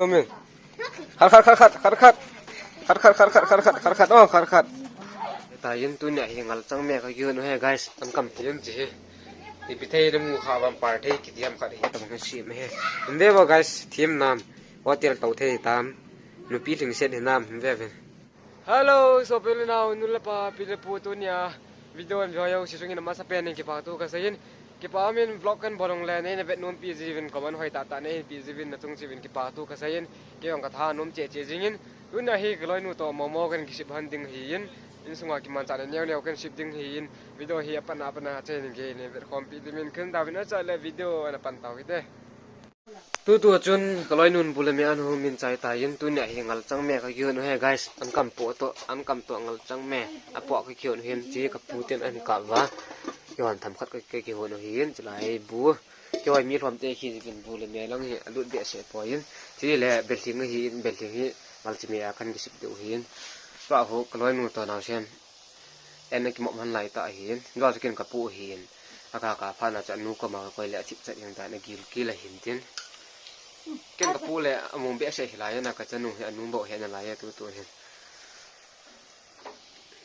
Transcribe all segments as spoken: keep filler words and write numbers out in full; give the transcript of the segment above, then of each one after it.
Amen. Khat, khat, khat, khat, khat, khat. Khat, khat, khat, khat, khat, khat, khat, khat. Oh, khat, khat. Tahin tunia hi ngalchang me kakihon u ahi, guys. An kam ti em chi hi. Ipi thei namu kha, vampire thei kiti ham khat hi. Tam hi sim hi. Hin ve vo, guys. Thim nam. Hotel tou thei tam. Nupi lhingset hi nam. Hin ve ve. Hello, sopi le nao, nu le pa, pi le pu, tunia video in view ho jouse chunga amasapen in kipathu kaseiyin, kipa umin. Vlog kahin bol uleh neihin vetnompi jiuvin, comment hoitah tah neihin pe jiuvin, nachung cheh uvin kipathu kaseiyin, kei jong katha nom cheh cheh jingin. Tunia hi kaloinu toh momo kahin kisep hon ding ahin, insunga kimanchahna neo neo kahin sep ding ahin, video hi apat a pat a cheh in gei neihin vetkhompi diuvin kahin taovin, achale video ana pan tau hite. Tutu chun kaloinun bu le me ahin hung min chai tan, tunia hi ngalchang me kakihon u ahi, guys. An kam po toh, an kam toh ngalchang me apoh kakihon u ahin, chi kapu ten ahin kap uva. Kihon themkhat ka, kakihon u ahin, chulai bu. Kihoi mi lhom te hi jin bu le me lang hi alut behseh poi. Chule belhing ahin, belhing hi ngalchang me a kahin kisep diu ahin. Tua ho kaloinu toh naosen. An akimop hon lai tah ahin, jua chu ken kapoh ahin. Aka ka phat na chu anu koma kakoi le athip chet jeng tan, agil kil ahin tin. Ken kapoh le amu behseh hilai na, kachanu hi anu bou hi analai tutu hin.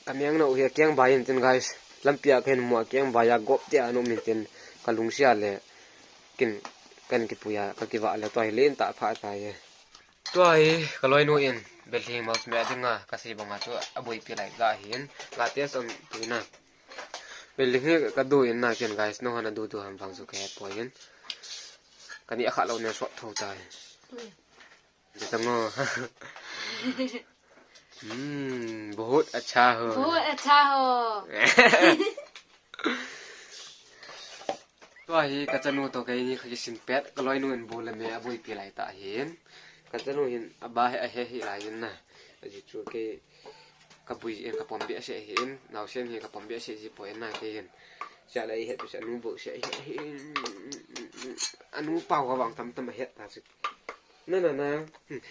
Kameng nau hi akeng bai in tin, guys. Lampi a kahin mu a keng bai a gop tia anu min tin. Kalungset le ken, kahin kipui a kakivah le tua hi len tah pha tai. Tua hi kaloinu in belhing mal me a dinga kasei banga chu aboipi lai tah ahin, la test on tuina. Belhing hi kadu in na ken, guys, nangho'n adu du ham vang chu kahe poi. Kani akha lou nen sot tho tai. Ui. Jitang o. Hmm, bahut accha ho. Bahut accha ho. Tua hi kachanu toh keini kakisin pet, kaloinu in bu le me aboipi lai tah ahin. Kachanu hin aba hi ahe hih lai in na. Ajeh chu kei kabui in kapom behseh ahin, naosen hi kapom behseh ji poi na kei hin. Sia le ihet pu sia nu bou sia ihet ahin. Anu pao ka vang tam tam ahet ta chu. Na, na, na. Hmm.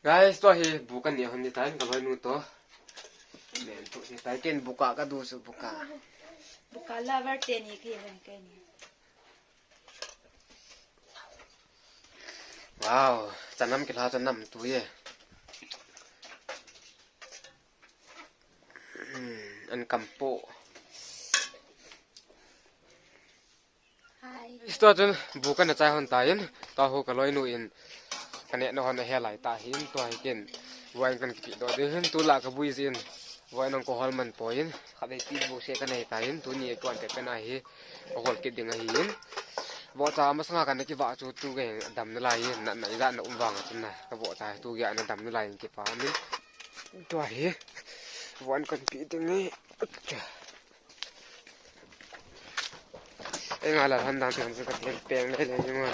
Guys, tua hi bu kaneh hon ding tan, kaloinu toh. Nen tu ni tai, ken buka kadu chu buka. Buka lover teni kahi hon kei ni. Wow, chanam kilha chanam tu ye. Hmm, an kam po. Hi. Tua chun bu kana chai hon tan, tua hi kaloinu in kaneh na hon ahe lai tah ahin, tua hi ken wine kahin kipe doh ding ahin, tulai kabui jin wine nang ko hol man poi, khatvei pi bu se kanei tan, tuni kon te pen ahi, ka hol kit ding ahin. Vohcha masanga kana kivah chu tu gei dam nalai, na, na ijat na um vang chun na, ka vohcha tu gei ana dam nalai in kipa min. Tua hi wine kahin pe ding ahi. Ei nga la han dang tiang chu ka peng peng le le ni mo.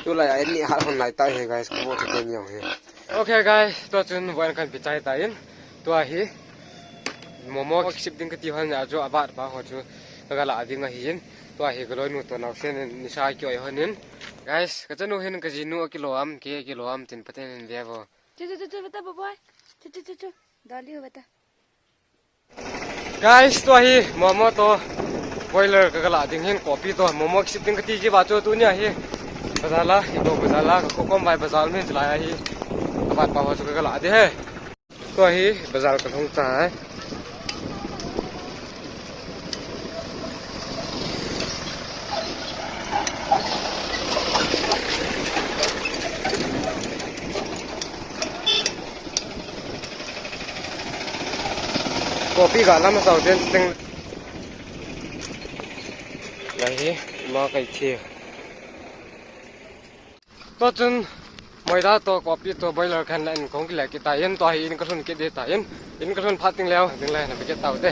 Tulai a ni hat hon lai tah ahi guys, ka bo chu ten jong hi. Okay guys, tua chun wine kahin pe chai tan. Tua hi momo kisep ding kati hon a chu avat pa ho chu ka la ding ahin. Tua hi kaloinu toh naosen nisa kioi hon in. Guys, kachanu hin kajinu akilom, kei akilom tin Pathen in ve vo. Chu, chu, chu, chu, bata, boy. Chu, chu, chu, chu. Dali ho, bata. Guys, tua hi momo toh boiler ka, ka la ding ahin, copy toh momo kisep ding kati ji ba chu tunia hi. Bazar la, ibo bazar la, ka khokom vai bazar min chulai ahi. Avat pa ho chu ka, ka la ding ahi. Tua hi bazar kalhung tai. Copy ga lam sao den teng. Lai hi, ma kai thi. Tua chun, maida toh, copy toh, boiler kahin la in kong kile kit tan, tua hi in kalhun kit ding tan, in kalhun phat ding leu, ding leu, na bikit tau te.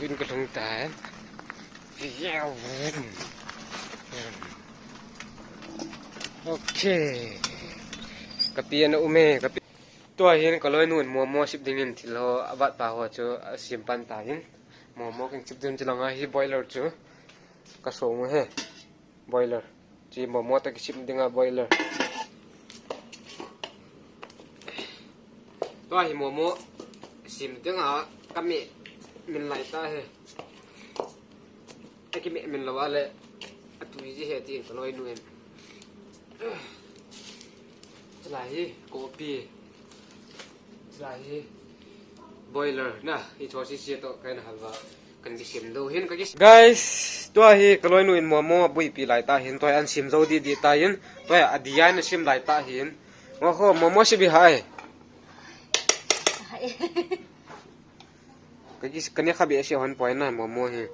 In kalhung tan. Okay. Kapi ana um e, kapi. Tua hin kaloinun momo sep dingin thil ho, avat pa ho chu asem pan tan. Momo kin sep ding chu langa hi boiler chu. Ka song he. Boiler. Chi momo ta kisim dinga boiler. Tua hi momo sim dinga kami min lai ta he. Aki me min lo ale. Atui ji he ti ka loi nu em. Chulai hi kopi. Chulai hi boiler na. Hi cho si si to kai na halwa. Kan kisim do hin ka kis-, guys, tua hi ka loi nu in momo buipi lai ta hin, tua hi an sim zo di di ta hin, tua hi a dia na sim lai ta hin. Ngo kho momo si bi hai. Ka kis-, ka ne kha be si hon poi na momo hi.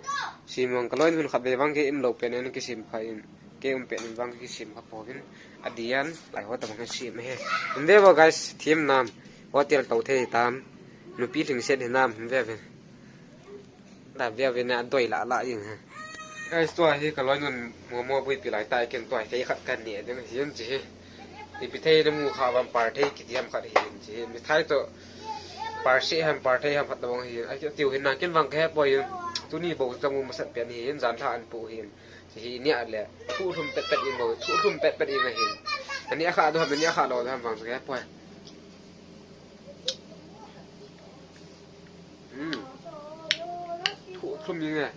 Sim ang ka loi nu hin kha be bang ke im lo pen en kisim kha in. Ke um pen bang kisim kha po hin. A dia lai ho ta bang sim he. Inde bo guys, thim nam. Hotel to thei tam. Nupi lhing set hi nam, inde ve. Ta via via na doi la la ing ha. Guys, tua hi ka loi nun momo buipi lai ta ken tua hi khat kan ne ding hin chi hi. Ipi thei na mu kha van par thei kiti ham khat hin chi hi. Mi thai to par se ham par thei ham khat bang hin. Ai tiu hin na ken vang ka he poi hin. Tuni bo ta mu masat pen hin jan tha an pu hin. Chi hi nia le. Thu hlum pet pet in bo. Thu hlum pet pet in hin. Ani a kha do ham ni a kha lo ham vang ka he poi. Hmm. Thu hlum ing e.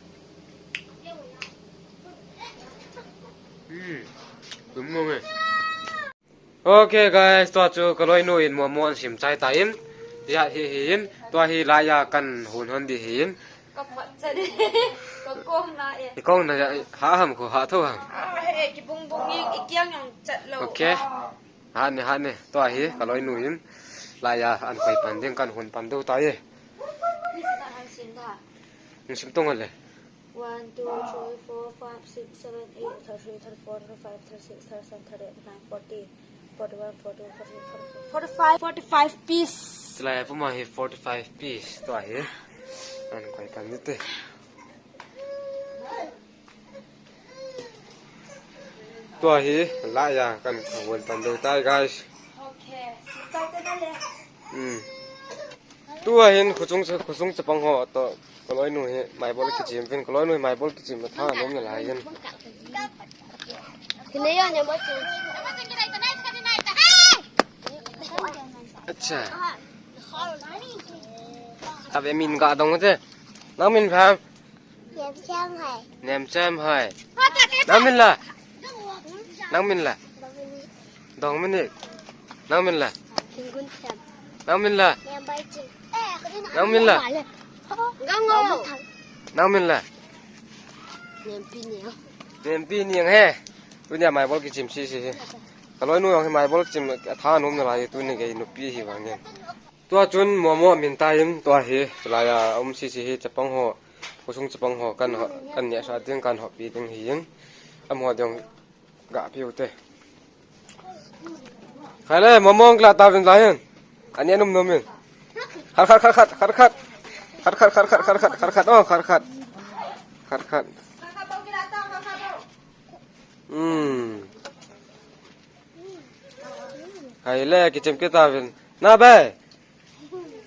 Hmm. Hlum mong e. Okay guys, tua chu ka loi nu in momo an sim chai ta in. Ya hi hi in. Tua hi la ya kan hun hon di hi in. Ka phat chat e. Ka kong na e. I kong na ya ha ham ko ha tho ham. Ah, he, ki bung bung i, i kiang yang chat lo. Okay. Ah. Ha ne, ha ne. Tua hi ka loi nu in. La ya an koi pan ding kan hun pan do ta e. Ni si na han sin da. Ni sim tong le. One, two, three, four, five, six, seven, eight, thirty-three, thirty-four, thirty-five, thirty-six, thirty-seven, thirty-eight, thirty-nine, forty, forty-one, forty-two, forty-three, forty-four, forty-five, forty-five piece. Chulai puma hi forty-five piece tua hi. An koi pan ding te. Tua hi la ya kan kawal pan do tai guys. Okay. Hmm. Tua hin khosung, khosung chapang ho to ka loi nu hi maibol kichim vin, ka loi nu hi maibol kichim na tha nom na lai hin. Kine ya nya ba chu. Acha. Tabe min ga dong te. Nang min pha. Nem Cham hai. Nem Cham hai. Nang min la? Nang min la? Dong min ni. Nang min la? King Gun Cham. Nang min la? Nem Bai Ching. Nang min la? Gang Ngo. Nang min la? Nem Pi Niang. Nem Pi Niang he. Tunia maibol kichim si si hi. Ka loi nu jong hi maibol kichim a tha nom na lai tuni kei nupi hi vang e. Tua chun momo min ta in tua hi, chulai a um si si hi chapang ho, khosung chapang ho kan ho, kan neh sa ding kan hopi ding hi in. Amaho ding ga piu te. Khai le, momo ang kila ta vin lai hin. Ani anum num in. Khat khat khat khat khat khat. Khat khat khat khat khat khat khat khat. Oh, khat khat. Khat khat. Hmm. Khai le, kichim kita vin. Na be.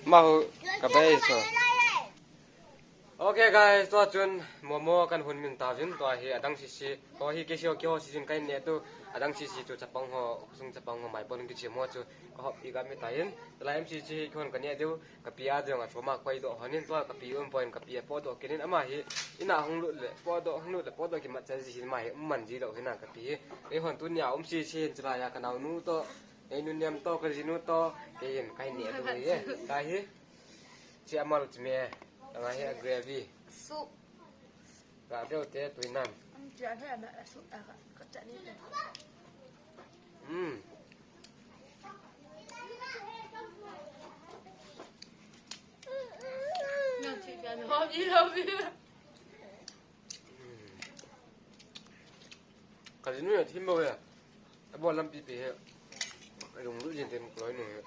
Mahu ka bei so. Okay guys, tua chun momo kan hun min ta vin, tua hi adang sisi, ko hi kisi ho kiho sisin kai ne tu, adang sisi tu chapang ho, khosung chapang ho, maibol kichim ho chu ka hop i ga mi ta in, tua lai M C C hi kon ka ne diu, ka pi a diu nga choma koi do honin, tua ka pi um point ka pi a po do kinin ama hi, ina hung lut le, po do hung lut le, po do kimat chai ji hin ma hi, um man ji do hina ka pi hi, ei hon tunia um sisi hin chulai a ka nau nu to, Ei nu niam to, ka jinu to, kei in kai ne tu ye. Ka hi. Chi amal chi me. Anga hi a gravy. Soup. Ga deu te tui nan. Am chi a he ma soup a ka, ka chutney te. Hmm. Nang chi pian ho bi lo bi. Ka jinu ya thim bo ya. Abo lampi pe he. Lunglut jin tem kloi nu he.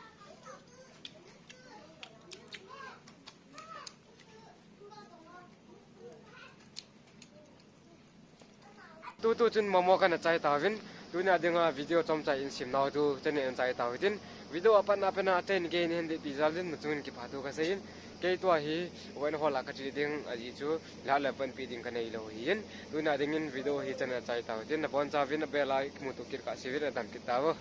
Tu tu chun momo kana chai ta vin. Tunia dinga video chomcha in sim nau tu channel in chai ta vin. Video apat na pena chai ni ke in hen de pi jal din, na chungin kipa tu ka sei in. Kei tua hi Wayne Hall a kache ding ahi chu, lha le panpi ding kanei lou ahin, tuna dingin video hi chan a chai tau tin, nabonchauvin abel a kimuto kit kahseuvin, nadam kit tauvo.